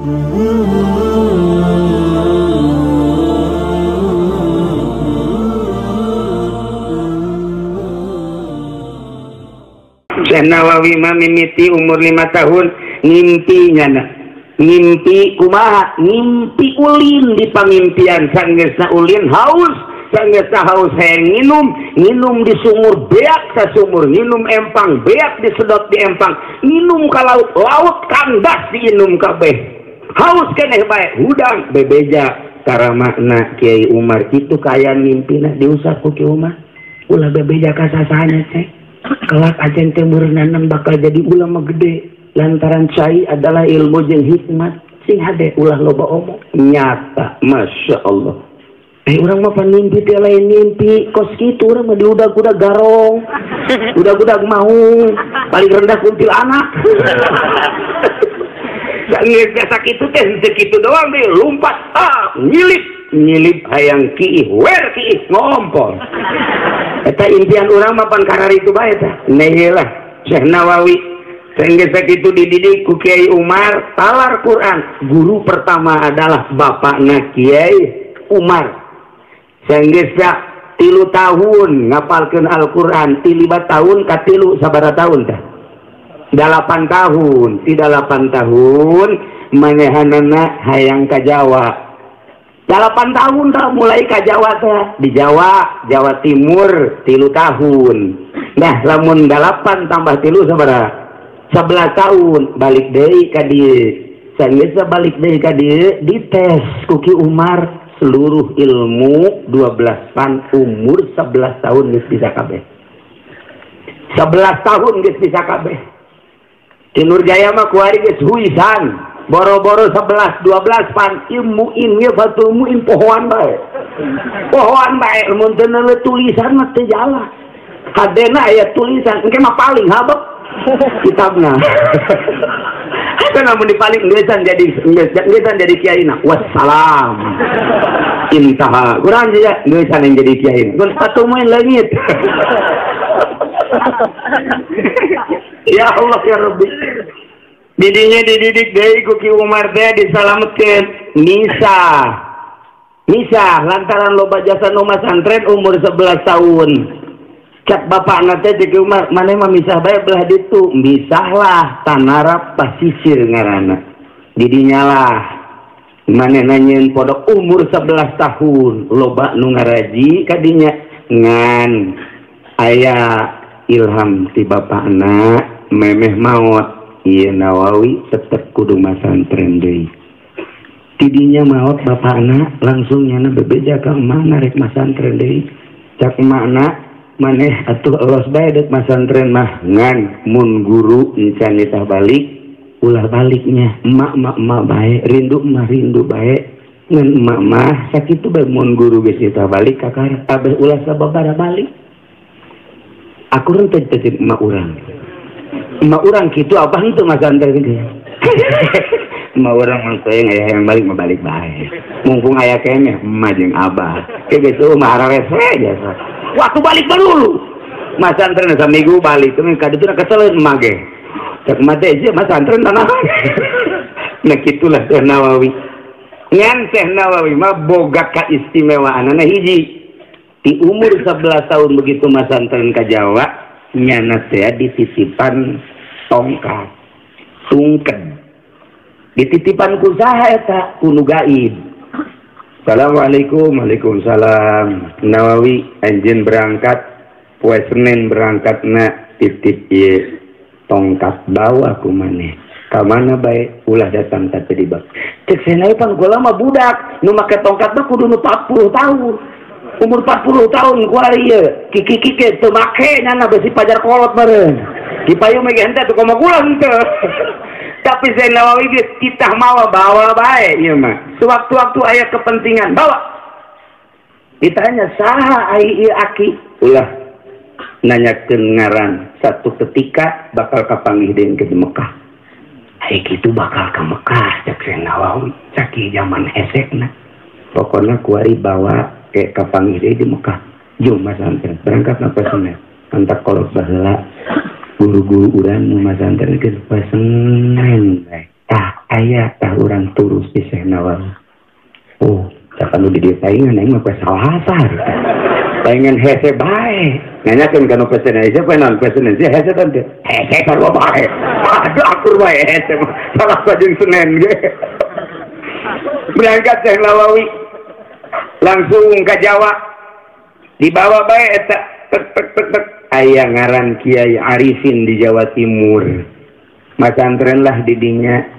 Syekh Nawawi mah mimiti umur 5 tahun ngimpi nyana. Ngimpi kumaha? Ngimpi ulin di pamimpian sanggeusna ulin haus, sanggeusna haus hayang nginum, nginum di sumur beak sasumur, nginum empang beak disedot di empang, nginum ka laut, laut kandas diinum kabeh. Haus keneh bae, hudang bebeja karamakna Kiai Umar kitu kaayaan ngimpina diusap ku Kiai Umar. Ulah bebeja ka sasahana cek. Kelak ajen teh meureunana bakal jadi ulama gede lantaran cai adalah ilmu jeung hikmat sing hade ulah loba omong nyata Masya Allah. Urang mah pan mimpi teh lain mimpi kos kitu urang mah diudag-udag garong udag-udag maung paling rendah kuntilanak. Geus biasa kitu teh henteu kitu doang deh lompat ah nyilip nyilip hayang kiih wer kiih ngompol. Eta impian urang mah pan kararitu bae tah. Nah lah Syekh Nawawi sehingga sakitu dididik ku Kiai Umar talar Quran. Guru pertama adalah bapakna Kiai Umar. Sehingga 3 tahun ngapalkeun Al-Quran, 5 tahun ka 3 sabaraha tahun tah? 8 tahun. Ti 8 tahun manehanana hayang ka Jawa. 8 tahun dah mulai ke Jawa teh. Di Jawa, Jawa Timur 3 tahun. Nah, lamun 8 tambah 3 sabaraha? 11 tahun balik deui ka dieu. Sanggeusna balik deui ka dieu dites ku Ki Umar seluruh ilmu 12 pan umur 11 tahun geus bisa kabeh. 11 tahun geus bisa kabeh. Di Nurjaya mah kuari geus huisan. Boro-boro 11 12 pan ilmu ini fatul muin pohoan bae. Pohoan bae mun teu neuleuh tulisan mah teu jalan. Hadena aya tulisan engke mah paling habek kitabna. Kana mun dipaling geusan jadi kiaina. Wassalam. Intaha. Kurang aja geusan yang jadi kiaina. Mun fatul muin leungit. Ya Allah ya Rabbi. Didinya dididik deui ku Ki Umar teh disalametkeun Nisa. Nisa lantaran loba jasa nu masantren umur 11 tahun. Cak bapakna teh Ki Umar maneh mah misah bae belah ditu. Misahlah tanarap pasisir ngaranna. Didinya lah maneh nanyeun pondok umur 11 tahun loba nu ngaraji kadinya ngan aya ilham ti bapakna memeh maot. Iya Nawawi tetep kudu masantren deui. Tidinya maot bapakna langsung nyana bebeja ka emak rek masantren deui. Cak emakna maneh atuh elos bae deuk masantren mah ngan mun guru encan nitah balik ulah baliknya emak emak emak bae rindu mah rindu bae ngan emak mah sakitu bae mun guru geus nitah balik kakara abeh ulah sababaraha balik. Aku renteu teh emak urang. Emak urang kitu apa henteu masantren teh. Emak urang mah teh aya yang balik mah balik bae. Mumpung aya keneh emak jeung abah. Ke geus mah ararese jasa. Waktu balik baru. Masantren saminggu balik teh ka ditu keseleun emak ge. Cek emak teh ieu masantren tanah. Nah kitulah Syekh Nawawi. Ngan Syekh Nawawi mah boga kaistimewaanana hiji. Di umur 11 tahun begitu masantren ka Jawa nyana teh dititipan tongkat tungken dititipan ku saha eta ku nu gaib. Assalamualaikum. Waalaikumsalam. Nawawi anjeun berangkat poe Senin berangkatna titip ieu tongkat bawa ku maneh ka mana bae ulah datang ka teu dibak. Cek Syekh Nawawi pan kula mah budak nu make tongkat mah kudu nu 40 tahun. Umur 40 tahun kuari ieu kiki-kiki teu make nyana besi pajar kolot meureun. Dipayu mah ge henteu atuh komo kula henteu. Tapi Syekh Nawawi geus titah mawa bawa bae ieu mah. Sewaktu-waktu aya kepentingan bawa. Ditanya saha ai ieu aki? Ulah nanyakeun ngaran. Satu ketika bakal kapanggih deui ke Mekah. Ai kitu bakal ka Mekah cek Syekh Nawawi sakieu zaman hesekna. Pokona kuari bawa ke kapanggih deui di Mekah. Jom masantren berangkat na Senin. Antak kolot baheula guru-guru urang nu masantren geus Senin bae. Tah Aya tah urang turus di Syekh Nawawi. Oh, cak anu di dieu paingan aing mah poe Salasa. Paingan hese bae. Nanyakeun ka nu pesen hese poe naon pesen hese hese teh. Hese sarua bae. Aduh akur bae hese mah. Salasa jeung Senin ge. Berangkat Syekh Nawawi langsung ke Jawa. Dibawa bae eta tek tek tek tek aya ngaran Kiai Arifin di Jawa Timur. Masantren lah didinya.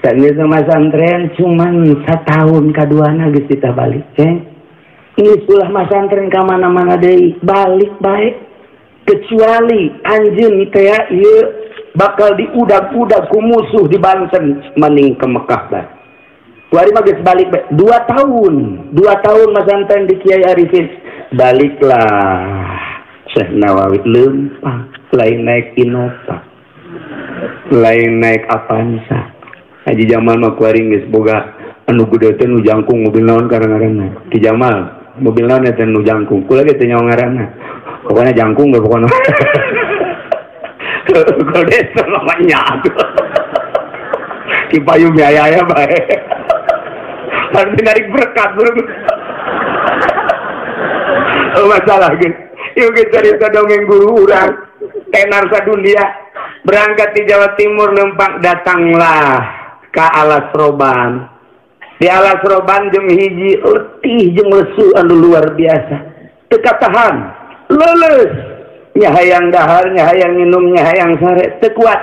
Sageus masantren cuman satahun kaduana geus ditah balik. Geus ulah masantren ka mana-mana deui, balik bae. Kecuali anjeun teh ieu bakal diudag-udag ku musuh di Banten mending ke Mekah bae. Kuari mah geus balik bae. 2 tahun, 2 tahun masantren di Kiai Arifin. Baliklah Syekh Nawawi leumpang, lain naik Innova, lain naik Avanza. Haji Jamal mah kuari geus boga anu gede teh nu jangkung mobil naon karang-ngaranna. Ki Jamal mobil naon eta nu jangkung. Kula ge teu nyaho ngaranna. Pokona jangkung ge pokona. Kalau desa mah nya atuh. Ki payung aya-aya bae. Harus narik berkat bro. Oh, masalah gitu. Yuk kita cerita dongeng guru urang tenar sadunia berangkat di Jawa Timur lempang datanglah ke Alas Roban. Di Alas Roban jeung hiji letih jeung lesu anu luar biasa. Teu katahan, leuleus, nya hayang dahar, nya hayang minum, nya hayang sare, teu kuat.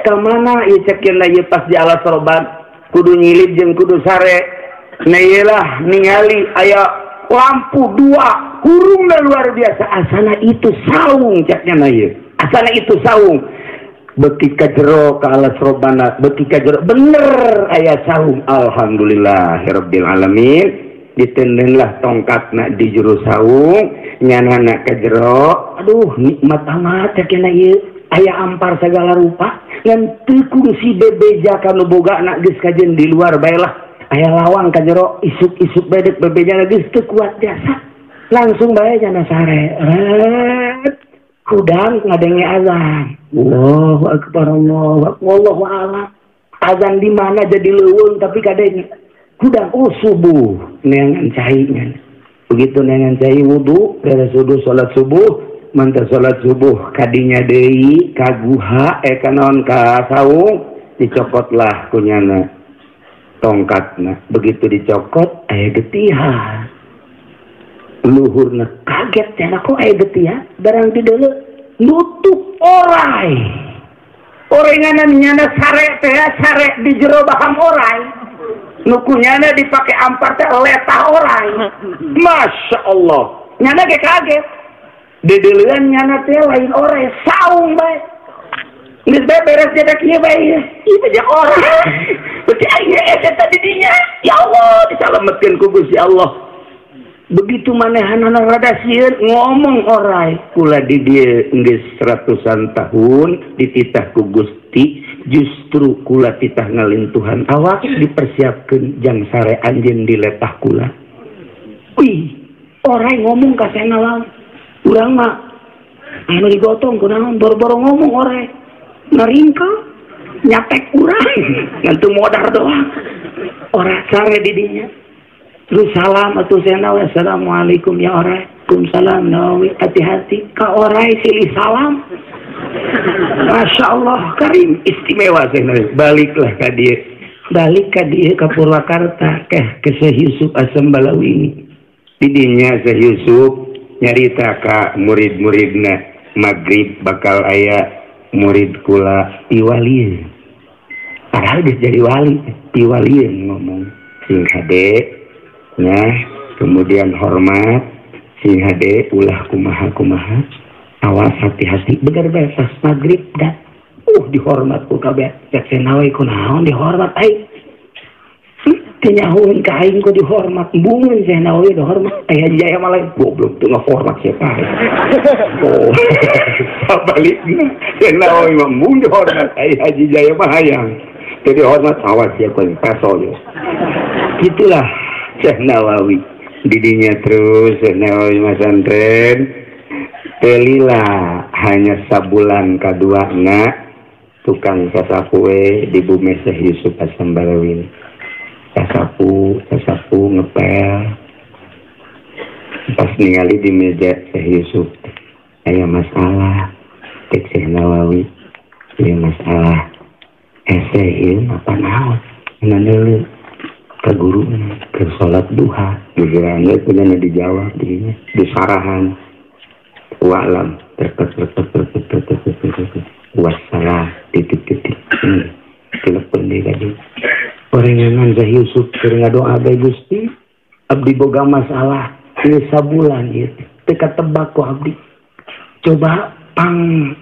Ka mana ieu cekeun ieu pas di Alas Roban kudu nyilid jeung kudu sare. Nah iyalah ningali aya lampu dua hurungna luar biasa asana itu saung caknya na ieu. Asana itu saung. Beki ka jero ka Alas Robana, beki ka jero bener aya saung. Alhamdulillahirabbil alamin. Ditendenlah tongkatna di jero saung, nyanana ka jero. Aduh nikmat amat caknya ieu. Aya ampar segala rupa ngan teu kungsi bebeja ka nu bogana geus kajen di luar bae lah. Aya lawang ka jero isuk-isuk bedek bebeja geus teu kuat jasa. Langsung bae jana sare. Ret kudang ngadenge azan. Allahu akbar Allahu akbar wallahu a'lam. Azan di mana jadi leuweung tapi kadenge kudang oh subuh neangan cai nya. Begitu neangan cai wudu, beres wudu salat subuh, mantap salat subuh kadinya deui ka guha ka naon ka saung dicokotlah kunyana tongkatna. Begitu dicokot aya getihan. Luhurna kaget cenah kok aya getihan barang dideuleu nutup orai. Orenganan nyana sare teh sare di jero baham orai. Nu kunyana dipake ampar teh letah orai. Masya Allah. Nyana ge kaget. Dideuleuan nyana teh lain orai saung bae. Geus bae beres jadi kieu bae. Ieu teh orai. Berarti aing eta tadi dinya. Ya Allah disalametkeun ku Gusti Allah. Begitu manehanana rada sieun ngomong orai kula di dieu geus ratusan tahun dititah ku Gusti justru kula titah ngalintuhan awak dipersiapkeun jang sare anjeun di letah kula. Wih, orai ngomong ka Syekh Nawawi. Urang mah anu digotong kunaon boro-boro ngomong orai. Ngaringka nyatek urang ngan teu modar doang. Ora sare di dinya. Terus salam atuh Syekh Nawawi, assalamualaikum ya orai. Waalaikumsalam Nawawi, hati-hati ka orai silih salam. Masya Allah karim istimewa Syekh Nawawi. Baliklah ka dieu. Balik ka dieu ka Purwakarta ke Syekh Yusuf Asam Balawi ini. Di dinya Syekh Yusuf nyarita ka murid-muridna maghrib bakal aya murid kula piwalieun. Padahal geus jadi wali, piwalieun ngomong sing hade. Nah, kemudian hormat sing hade ulah kumaha-kumaha, awas hati-hati bener bae pas maghrib dah. Dihormat ku kabeh. Cek Syekh Nawawi kunaon dihormat aing. Teu nyahoeun ka aing ku dihormat. Bungeun Syekh Nawawi dihormat. Aya Jaya malah goblok teu ngahormat siapa. Oh. Sabalikna Syekh Nawawi mah mung dihormat ai Haji Jaya mah hayang. Teu dihormat awas sia ku peso yo. Gitulah Syekh Nawawi. Didinya terus Syekh Nawawi masantren. Telila hanya sabulan kaduana Tukang sasapu we di bumi Syekh Yusuf Hasan Balawi. Sasapu, sasapu ngepel. Pas ningali di meja Syekh Yusuf aya masalah. Cek Syekh Nawawi, ieu masalah. Hese ieu apa naon? Ngan ke guru ke salat duha. Gegeran we kudu dijawab dinya, disarahan. Wa alam terket terket terket terket terket. Wassalam titik-titik. Telepon deui ka dieu. Orengangan Syekh Yusuf keur ngadoa bae Gusti, abdi boga masalah ieu sabulan ieu teu katebak ku abdi. Coba pang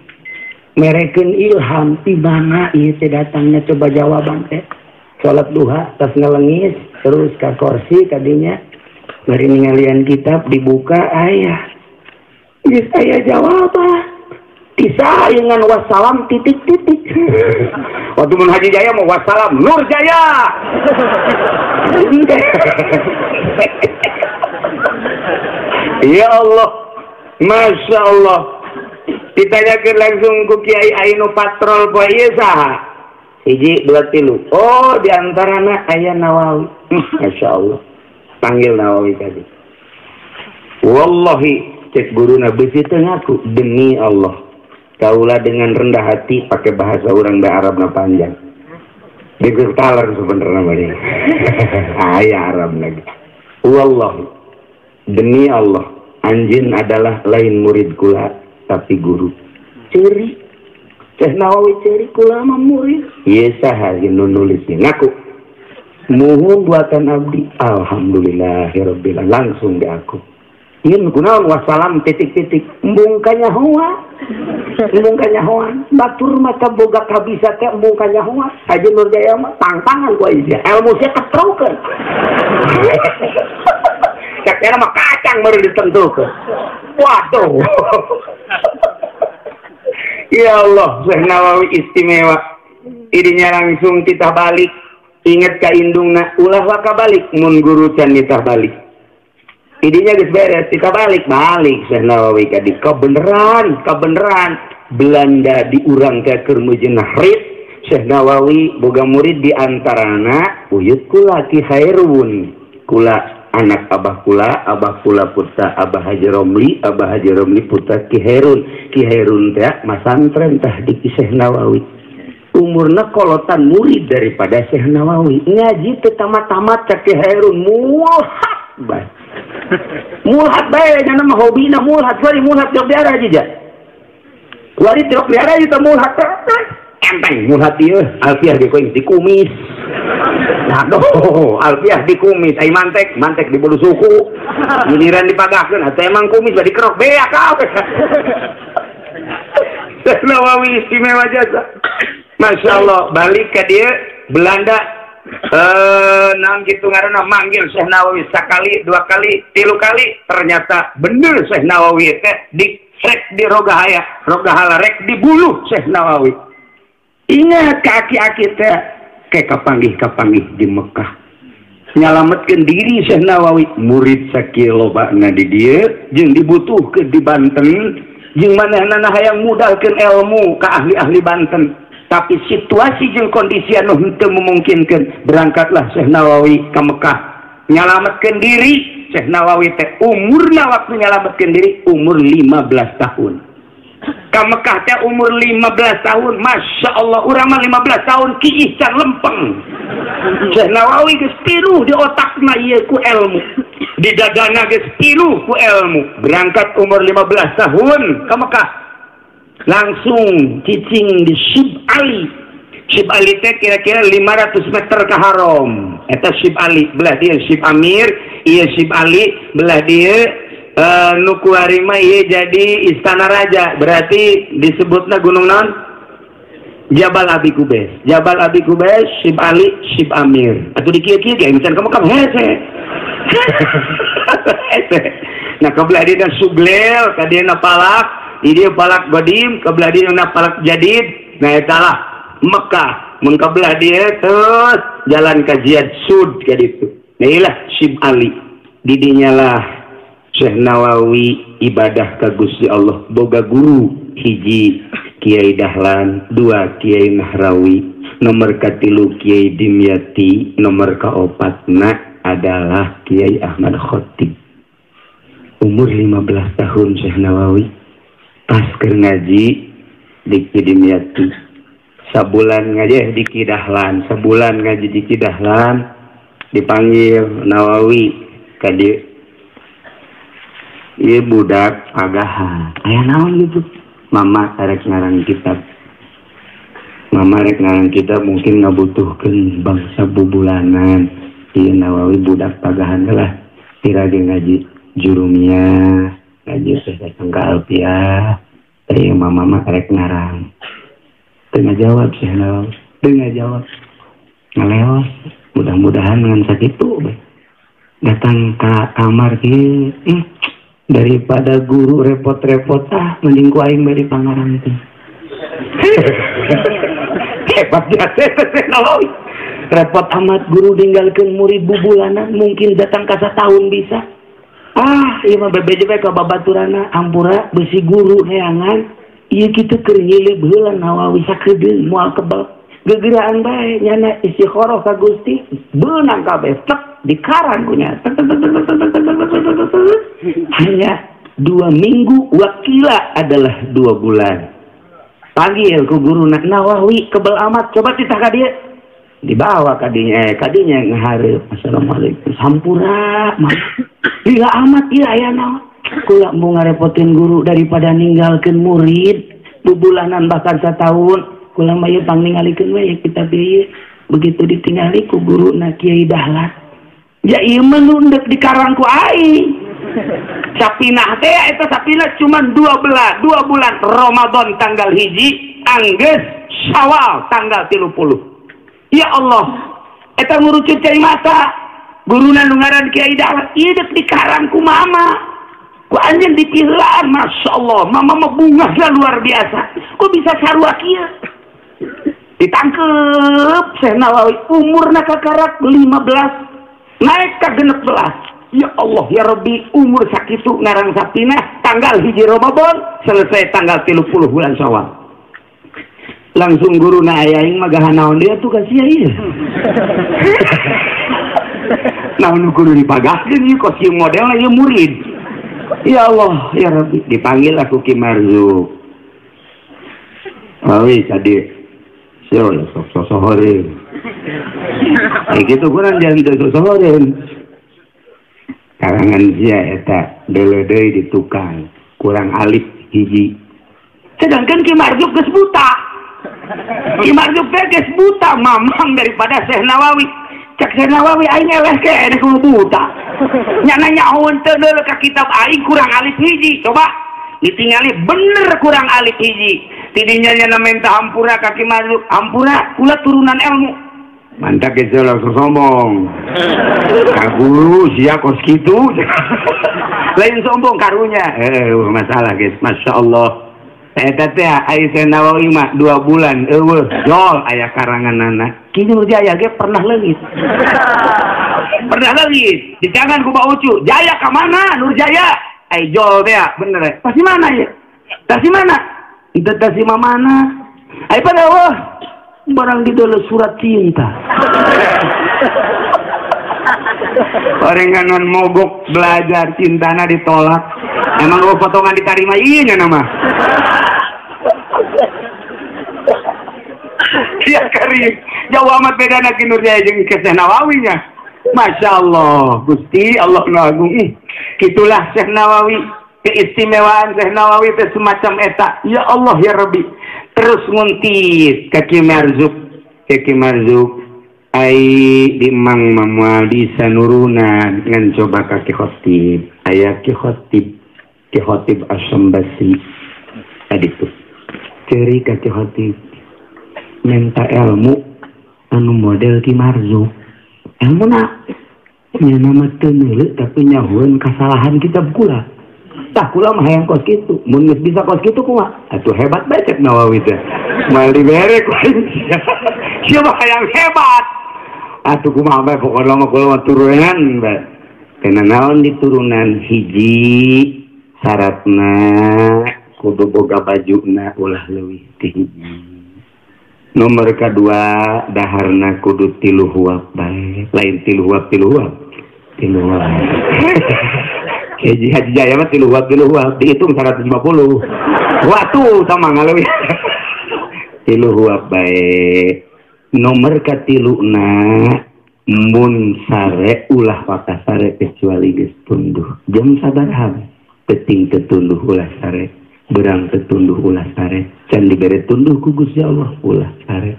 merekeun ilham ti mana ieu teh datangnya, coba jawaban teh. Salat duha tas ngelengis terus ka kursi kadinya bari ningalian kitab dibuka aya. Geus aya jawaban. Tisa dengan wassalam titik-titik. Waktu mun Haji Jaya mau wassalam Nur Jaya. Ya Allah, Masya Allah. Ditanyakan langsung ku Kiai Ainu patrol poe ieu saha? Hiji, dua, tilu. Oh, diantarana aya Nawawi. Masya Allah. Panggil Nawawi tadi. Wallahi, cek guruna beusi teu ngaku demi Allah. Kaulah dengan rendah hati pakai bahasa orang da Arabna panjang. Digertaler sebenarnya mah. Aya Arab lagi. Wallahi demi Allah, anjeun adalah lain murid kula tapi guru. Ceri. Syekh Nawawi ceri kula mah murid. Ieu saha nu nulisnya ngaku. Muhun buatan abdi. Alhamdulillahirabbil alamin. Langsung diaku. Ieu kunaon wassalam titik-titik embung kanyahoa. Embung kanyahoan batur mata boga kabisa teh embung kanyahoan. Haji Nur Jaya mah tangtangan ku aja. Ilmu sia ketrokeun. Cek era mah kacang baru ditentukeun. Waduh. Ya Allah, Syekh Nawawi istimewa. Idinya langsung titah balik. Ingat ka indungna ulah waka balik mun guru can nitah balik. Idinya geus beres, kita balik Syekh Nawawi ka di kebeneran Belanda diurang ke keur Nahrid. Syekh Nawawi boga murid di antarana uyut kula Ki Khairun, kula anak abah kula putra Abah Haji Romli, Abah Haji Romli putra Ki Khairun, Ki Khairun teh masantren tah di Syekh Nawawi. Umurna kolotan murid daripada Syekh Nawawi. Ngaji teu tamat-tamat ka Ki Khairun mulhat bae. Mulhat bae nya mah hobina mulhat, kuari mulhat tiok diara aja ja. Kuari tiok diara aja mulhat. Enteng mulhat ieu alfiah ge koing dikumis. Nah doh, alfiah dikumis ai mantek, mantek di bulu suku. Giliran dipagahkeun atuh emang kumis bari dikerok beak kabeh. Syekh Nawawi istimewa jasa. Masya Allah, balik ke dia Belanda. Nang gitu ngaranna manggil Syekh Nawawi sekali, dua kali, tilu kali, ternyata bener Syekh Nawawi teh di rek di rogahaya, rogahala rek dibuluh Syekh Nawawi. Ingat kaki-aki teh ke kapanggih-kapanggih di Mekah. Nyalametkeun diri Syekh Nawawi, murid sakieu lobana di dieu jeung dibutuhkeun di Banten, jeung manehna hayang mudalkeun ilmu ka ahli-ahli Banten. Tapi situasi jeung kondisi anu henteu memungkinkan, berangkatlah Syekh Nawawi ke Mekah. Nyalametkeun diri Syekh Nawawi teh umurna waktu nyalametkeun diri umur 15 tahun. Ka Mekah teh umur 15 tahun, Masya Allah, urang mah 15 tahun kiih can lempeng. Syekh Nawawi geus piruh di otakna ieu ku ilmu. Di dadana geus piruh ku ilmu. Berangkat umur 15 tahun ke Mekah. Langsung cicing di Syib Ali. Syib Ali teh kira-kira 500 meter ke haram. Eta Syib Ali, belah dia Syib Amir, ieu Syib Ali, belah dia nu kuari mah ieu jadi istana raja. Berarti disebutna gunung naon? Jabal Abi Kubais. Jabal Abi Kubais, Syib Ali, Syib Amir. Atuh di kieu-kieu ge misalkan kamu kamu hese. Hese. Nah kebelah dia Suglel, ka dia palak. Ini palak godim, kebelah dia na palak jadid. Nah italah Mekah. Mengkebelah dia terus jalan kajian sud kayak itu. Nah inilah Syib Ali. Didinya lah Syekh Nawawi ibadah ka Gusti Allah. Boga guru hiji Kiai Dahlan, 2 Kiai Nahrawi, nomor katilu Kiai Dimyati, nomor kaopatna adalah Kiai Ahmad Khatib. Umur 15 tahun Syekh Nawawi pas keur ngaji di Ki Dimyati. Sabulan ngaji di Ki Dahlan, sabulan ngaji di Ki Dahlan dipanggil Nawawi ka dieu. Ieu budak pagahan. Aya naon gitu? Mama rek ngarang kitab. Mama rek ngarang kitab mungkin ngabutuhkeun bangsa bubulanan. Ieu Nawawi budak pagahan lah. Tira ge ngaji jurumiyah, ngaji teh datang ka Alfiah. Teh mama mah rek ngarang. Teu ngajawab Syekh Nawawi, teu ngajawab. Ngaleos, mudah-mudahan ngan sakitu bae. Datang ka kamar kieu, daripada guru repot-repot ah mending ku aing bari pangarang teh. Hebat jasa Syekh Nawawi. Repot amat guru ninggalkeun murid bubulanan mungkin datang ka satahun bisa. Ah, ieu mah bebeje bae ka babaturana ampura besi guru neangan. Ieu kitu keur nyilib heula Nawawi sakedeung moal kebal. Gegeraan bae nyana istikharah ka Gusti beunang kabeh tek dikarang kunya. Hanya 2 minggu wakila adalah 2 bulan. Panggil ku guru Nawawi kebel amat coba titah ka dieu. Dibawa kadinya, kadinya ngahareup. Assalamualaikum. Sampura mah. Lila amat ieu aya naon. Kula mau ngarepotin guru daripada ninggalkeun murid bubulanan bahkan satahun. Kula mah ieu pangningalikeun we kitab ieu. Begitu ditingali ku guru na Kiai Dahlan. Ya ieu mah nu endek dikarang ku aing. Sapinah teh eta sapinah cuman 2 bulan Ramadan tanggal 1 anggeus Syawal tanggal 30. Ya Allah, eta ngurucut cai mata. Guruna nu ngaran Kiai Dahlan ieu deuk dikarang ku mama. Ku anjeun dipiheulaan, Masya Allah, mama mah bungahna luar biasa. Ku bisa sarua kieu? Ditangkep Syekh Nawawi umurna kakarak 15 naik ka 16. Ya Allah ya Rabbi, umur sakitu ngarang sapinah tanggal 1 Ramadan selesai tanggal 30 bulan Syawal. Langsung guruna aya aing mah gahan naon dia tuh kasih ieu. Naon nu kudu dipagahkeun ieu kos ieu modelna ieu murid. Ya Allah ya Rabbi, dipanggil aku Ki Marzuk. Wawi tadi sio sok sosohoreun. Eh kitu kurang jangan teu sosohoreun. Karangan sia eta deuleu deui di tukang, kurang alif hiji. Sedangkan Ki Marzuk geus buta. Ki Marzuk teh geus buta mamang daripada Syekh Nawawi. Cek Syekh Nawawi aing eleh keneh kudu buta. Nyana nyahoeun teu deuleu ka kitab aing kurang alif hiji. Coba ditingali bener kurang alif hiji. Tidinya nyana minta hampura ka Ki Marzuk, hampura kula turunan ilmu. Mantap geus langsung sombong. Ka guru sia kos kitu. Lain sombong karunya. Masalah guys, Masya Allah. Eta teh ai Syekh Nawawi mah 2 bulan eueuh jol aya karanganana. Ki Nurjaya ge pernah leungit. Pernah leungit. Di tangan ku Pak Ucu, "Jaya ka mana Nurjaya?" Ai jol teh bener. Pasti mana ieu? Tasi mana? Itu tasi mana? Ai pada eueuh barang dideuleu surat cinta. Orenganan mogok belajar cintana ditolak. Emang lu potongan diterima iya nya nama. Ya kering. Jauh amat beda na Ki Nurjaya jeung ke Syekh Nawawi nya. Masya Allah, Gusti Allah nu agung. Kitulah Syekh Nawawi, keistimewaan Syekh Nawawi teh semacam eta. Ya Allah ya Rabbi. Terus nguntit ka Ki Marzuk, ka Ki Marzuk. Ai di Mang Mamual di sanurunan ngan coba ka Ki Khotib. Aya Ki Khotib, Ki Khotib Asy-Syambasi. Tadi tuh. Ceri ka Ki Khotib. Minta ilmu anu model Ki Marzuk. Ilmu na nya nama teu neuleu tapi nyahueun kasalahan kitab kula. Tah kula mah hayang kos kitu. Mun geus bisa kos kitu kumaha? Atuh hebat bae cek Nawawi teh. Moal dibere ku aing. Sia mah hayang hebat. Atuh kumaha bae pokona mah kula mah turunan bae. Kana naon diturunan hiji syaratna kudu boga bajuna ulah leuwih ti hiji. Nomor kadua daharna kudu tilu huap bae, lain tilu huap tilu huap. Tilu huap. Haji Haji Jaya mah tilu huap dihitung 150. Waktu sama ngaleuwih. Tilu huap bae. Nomor katiluna mun sare ulah pakasare kecuali geus tunduh. Jam sabaraha penting tetunduh ulah sare, berang tetunduh ulah sare, can dibere tunduh ku Gusti Allah ulah sare.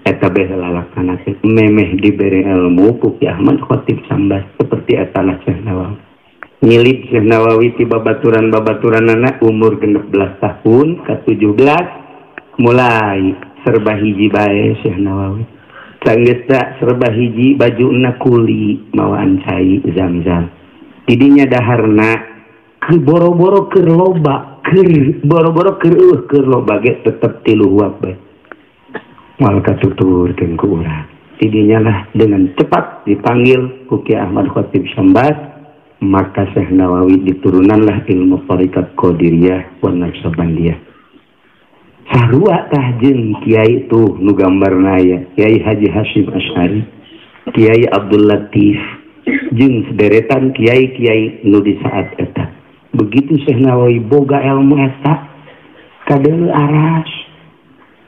Eta beh lalaksanakeun memeh dibere ilmu ku Ki Ahmad Khatib Sambas seperti eta Syekh Nawawi. Nyilip Syekh Nawawi ti babaturan-babaturanana umur 16 tahun ka 17 mulai serba hiji bae Syekh Nawawi. Sanggeus serba hiji bajuna kuli mawaan cai zam-zam. Tidinya daharna keur boro-boro keur loba, keur boro-boro keur eueuh keur loba ge tetep tilu huap bae. Moal katuturkeun ku urang. Tidinya lah dengan cepat dipanggil ku Ki Ahmad Khatib Sambas, maka Syekh Nawawi diturunanlah ilmu thariqat Qadiriyah wa Naqsyabandiyah. Sarua tah jeung kiai tuh nu gambarna aya Kiai Haji Hasyim Asy'ari, Kiai Abdul Latif jeung sederetan kiai-kiai nu di saat eta. Begitu Syekh Nawawi boga ilmu eta kadeuleu aras,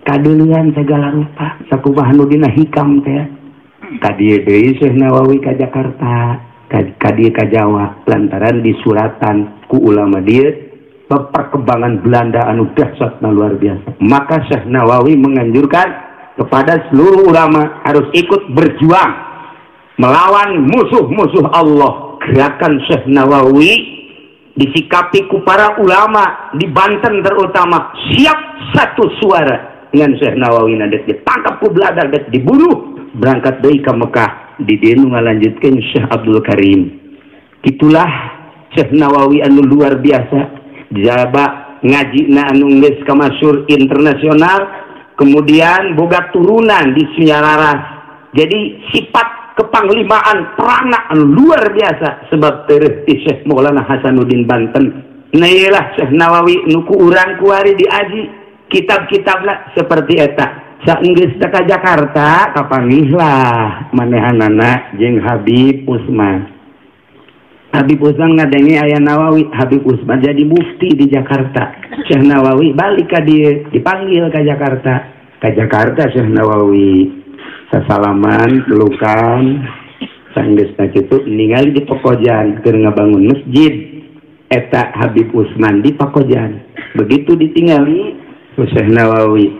kadeuleuan segala rupa sakumaha nu dina hikam teh. Ka dieu deui Syekh Nawawi ka Jakarta, ka dieu ka Jawa lantaran disuratan ku ulama dieu perkembangan Belanda anu dahsyatna luar biasa. Maka Syekh Nawawi menganjurkan kepada seluruh ulama harus ikut berjuang melawan musuh-musuh Allah. Gerakan Syekh Nawawi disikapi ku para ulama di Banten terutama siap satu suara dengan Syekh Nawawi. Nadek ditangkap ku Belanda, dek dibunuh, berangkat deui ka Mekah. Di dieu nu ngalanjutkeun Syekh Abdul Karim. Itulah Syekh Nawawi anu luar biasa. Jaba ngajina anu geus kamasyhur internasional, kemudian boga turunan di Sunyararas. Jadi sifat kepanglimaan perana anu luar biasa sebab tereuh ti Syekh Maulana Hasanuddin Banten. Nah ieulah Syekh Nawawi nu ku urang kuari diaji kitab-kitabna seperti eta. Saenggeus ka Jakarta kapanggihlah manehanana jeung Habib Usman. Habib Usman ngadenge aya Nawawi, Habib Usman jadi mufti di Jakarta. Syekh Nawawi balik ka dieu, dipanggil ka Jakarta. Ka Jakarta Syekh Nawawi sasalaman, pelukan, sanggeusna kitu ningali di Pakojan keur ngabangun masjid. Eta Habib Usman di Pakojan. Begitu ditingali ku Syekh Nawawi,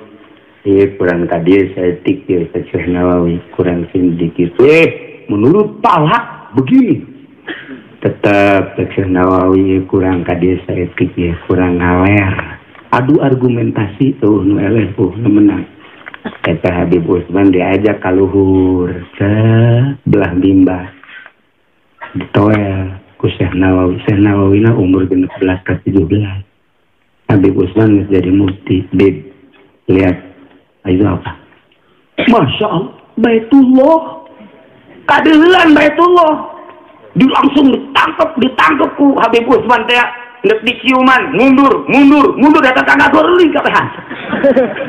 ieu kurang ka dieu saeutik ieu Syekh Nawawi, kurang sedikit. Menurut palak begini. Tetap Syekh Nawawi kurang ka dieu saeutik ya, kurang ngaler. Adu argumentasi tuh nu eleh tuh nu menang. Eta Habib Usman diajak ka luhur ke belah bimba. Ditoel ku Syekh Nawawi. Syekh Nawawi na umur 16 ke 17. Habib Usman geus jadi mufti. Bib, lihat itu apa? Masya Allah, Baitullah. Kadeulan Baitullah. Di langsung ditangkap ku Habib Usman teh nek diciuman, mundur, mundur, mundur datang tangga gorling kabehan.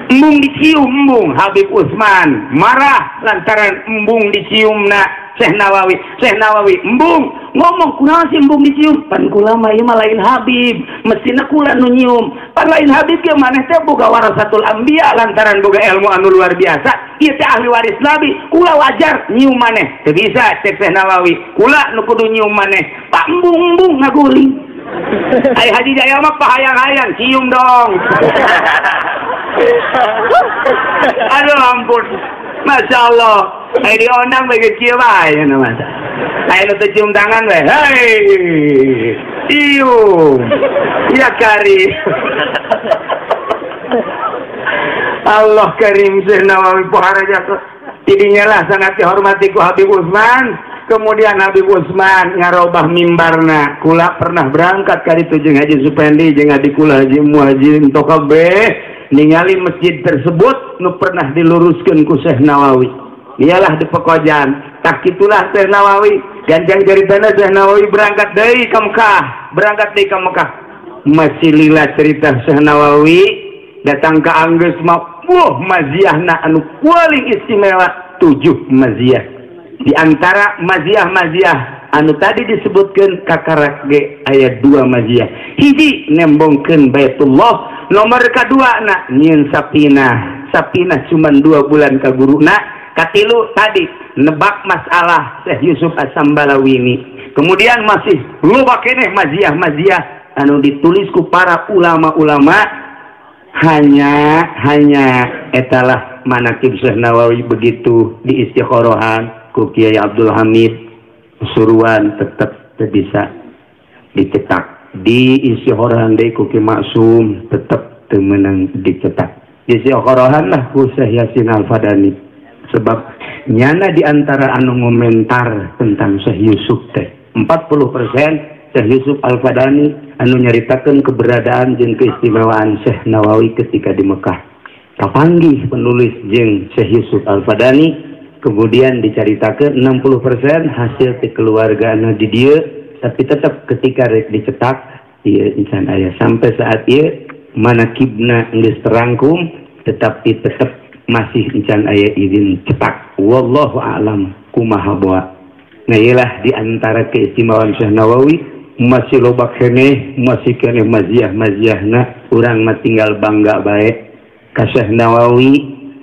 Embung dicium embung Habib Usman marah lantaran embung diciumna Syekh Nawawi. Syekh Nawawi embung ngomong kunaon sih embung dicium? Pan kula mah ieu mah lain Habib, mestina kula nu nyium. Pan lain Habib ge maneh teh boga warasatul anbiya lantaran boga ilmu anu luar biasa. Ieu teh ahli waris Nabi, kula wajar nyium maneh. Teu bisa cek Syekh Nawawi, kula nu kudu nyium maneh. Pak embung-embung ngaguling. Ai Haji Jaya mah pahayang-hayang cium dong. Aduh ampun. Masya Allah. Ai diondang bae kieu bae cenah masa. Ai nu teu cium tangan we. Hei. Cium. Ya kari. Allah karim Syekh Nawawi pohara jasa. Tidinya lah sangat dihormati ku Habib Usman. Kemudian Habib Usman ngarobah mimbarna. Kula pernah berangkat kali itu jeung Haji Supendi jeung adik kula Haji Muhajir Tokabeh ningali masjid tersebut nu pernah diluruskeun ku Syekh Nawawi. Iyalah di Pekojan. Tak kitulah Syekh Nawawi. Ganjang jaritana Syekh Nawawi berangkat deui ka Mekah, berangkat deui ka Mekah. Masih lila cerita Syekh Nawawi datang ke anggeus mah wah maziahna anu paling istimewa 7 maziah. Di antara maziah-maziah anu tadi disebutkan kakarak ge aya 2 maziah. Hiji nembongkeun Baitullah, nomor kadua na nyieun sapinah. Sapinah cuman 2 bulan ka guruna. Katilu tadi nebak masalah Syekh Yusuf As-Sambalawini. Kemudian masih loba keneh maziah-maziah anu ditulis ku para ulama-ulama hanya etalah manakib Syekh Nawawi begitu di istikhorohan ku Kiai Abdul Hamid Suruan tetap bisa dicetak, di istikhorohan deui ku Ki Maksum tetap teu meunang dicetak, istikhorohan lah ku Syekh Yasin Al-Fadani sebab nyana di antara anu ngomentar tentang Syekh Yusuf teh 40% Syekh Yusuf Al-Fadani anu nyaritakeun keberadaan jeung keistimewaan Syekh Nawawi ketika di Mekah. Kapanggih penulis jeung Syekh Yusuf Al-Fadani, kemudian dicaritakeun 60% hasil ti keluargaana di dieu, tapi tetap ketika rek dicetak ieu encan aya sampai saat ieu manakibna geus terangkum, tetapi tetap masih encan aya izin cetak. Wallahu a'lam kumaha boa. Nah iyalah di antara keistimewaan Syekh Nawawi masih loba keneh, masih keneh maziah-maziahna, urang mah tinggal bangga bae ka Syekh Nawawi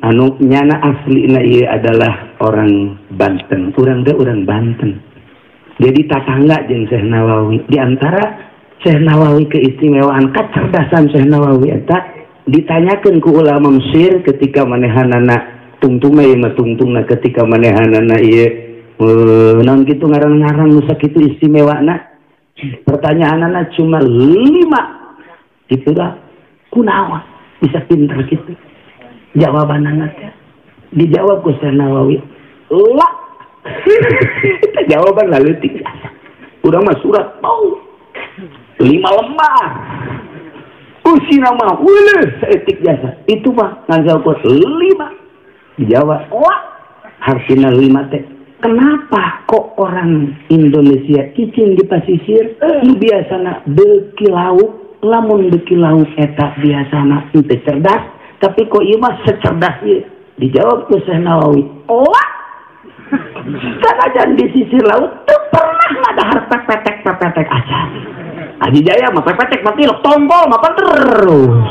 anu nyana aslina ieu adalah orang Banten, urang teh urang Banten. Jadi tatangga jeung Syekh Nawawi. Di antara Syekh Nawawi keistimewaan kecerdasan Syekh Nawawi eta ditanyakeun ku ulama Mesir ketika manehanana tungtungna ieu mah tungtungna ketika manehanana ieu naon kitu ngaran-ngaran nu sakitu istimewana. Pertanyaanana cuma 5. Itulah kunaon bisa pinter gitu. Jawabanana teh dijawab ku Syekh Nawawi. La. Jawaban leutik. Urang mah surat mau 5 lembar. Usina mah uleuh saeutik jasa. Itu mah ngan saukur 5. Dijawab, "Wah, hartina 5 teh." Kenapa kok orang Indonesia cicing di pasisir nu biasana beuki lauk, lamun beuki lauk eta biasana teu cerdas, tapi kok ieu mah secerdas ieu? Dijawab ku Syekh Nawawi, "Wah, sanajan di sisi laut teu pernah ngadahar pepetek-pepetek acan. Aji Jaya mah pepetek mah tilok tombol mah terus."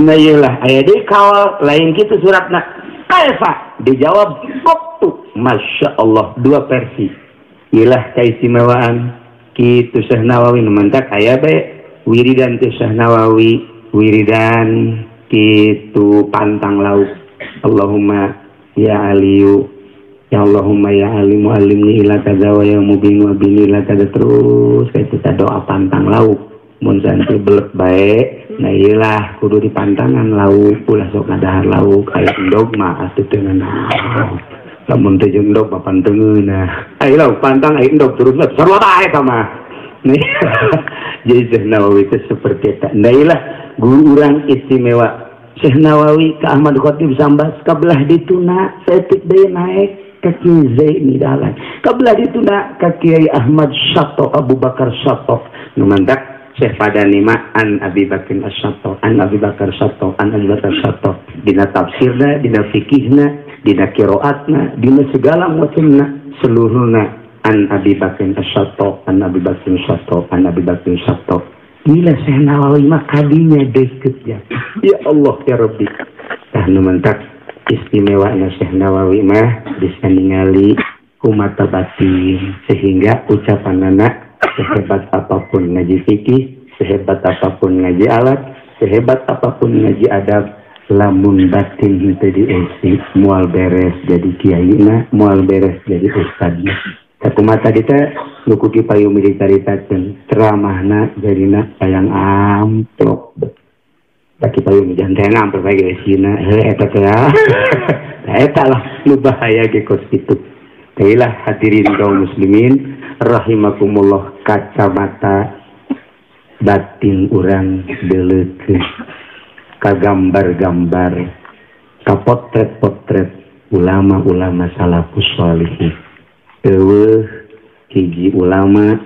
Nah iyalah aya deui kawal lain kitu suratna. Kaifa? Dijawab waktu. Masya Allah, 2 versi. Ilah keistimewaan kitu Syekh Nawawi nu mantak aya bae wiridan teh Syekh Nawawi, wiridan kitu pantang lauk. Allahumma ya Aliyu, ya Allahumma ya Alimu alimni ila kaza wa ya mubin wa bini ila kaza, terus kitu doa pantang lauk. Mun santi belek bae, nah iyalah kudu dipantangan lauk, ulah sok ngadahar lauk, aya endog mah atuh teu nanaon. Lamun teu jeung endog mah pantengeunah. Aya lauk pantang aya endog terus mah sarua bae eta mah. Jadi Syekh Nawawi teh seperti eta. Nah iyalah guru urang istimewa. Syekh Nawawi ka Ahmad Khatib Sambas kabelah dituna saeutik deui naek ka Kiai Zaini Dahlan. Kabelah dituna ka Kiai Ahmad Syato Abu Bakar Syato. Nu mantak Syekh Fadani ma an Abi Bakr As-Satto, an Abi Bakar Satto, an Abi Bakar Satto. Dina tafsirna, dina fikihna, dina qiraatna, dina segala macamna, seluruhna an Abi Bakr As-Satto, an Abi Bakr Satto, an Abi Bakr Satto. Gila Syekh Nawawi mah kadinya deket ya. Ya Allah ya Rabbi. Tah nu mantak istimewana Syekh Nawawi mah bisa ningali ku mata batin sehingga ucapanana sehebat apapun ngaji fikih, sehebat apapun ngaji alat, sehebat apapun ngaji adab, lamun batin henteu dieusi moal beres jadi kiaina, moal beres jadi ustadna. Sakumaha tadi teh nu ku Ki Payumi dicaritakeun, ceramahna jadina hayang amplop. Ki Payumi jangan hayang amplop bae geusina, heuh eta teh. Nah eta lah nu bahaya ge kos kitu. Teulah hadirin kaum muslimin rahimakumullah, kacamata batin urang deuleukeun ka gambar-gambar, ka potret-potret ulama-ulama salafus sholihin. Eueuh hiji ulama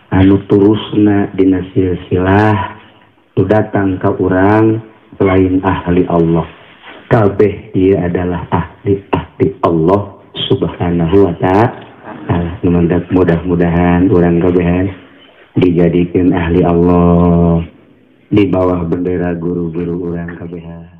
Anu turusna dina silsilah nu datang ka urang lain ahli Allah. Kabeh ieu adalah ahli-ahli Allah Subhanahu wa ta'ala. Mudah-mudahan urang kabehan dijadikan ahli Allah di bawah bendera guru-guru urang kabehan.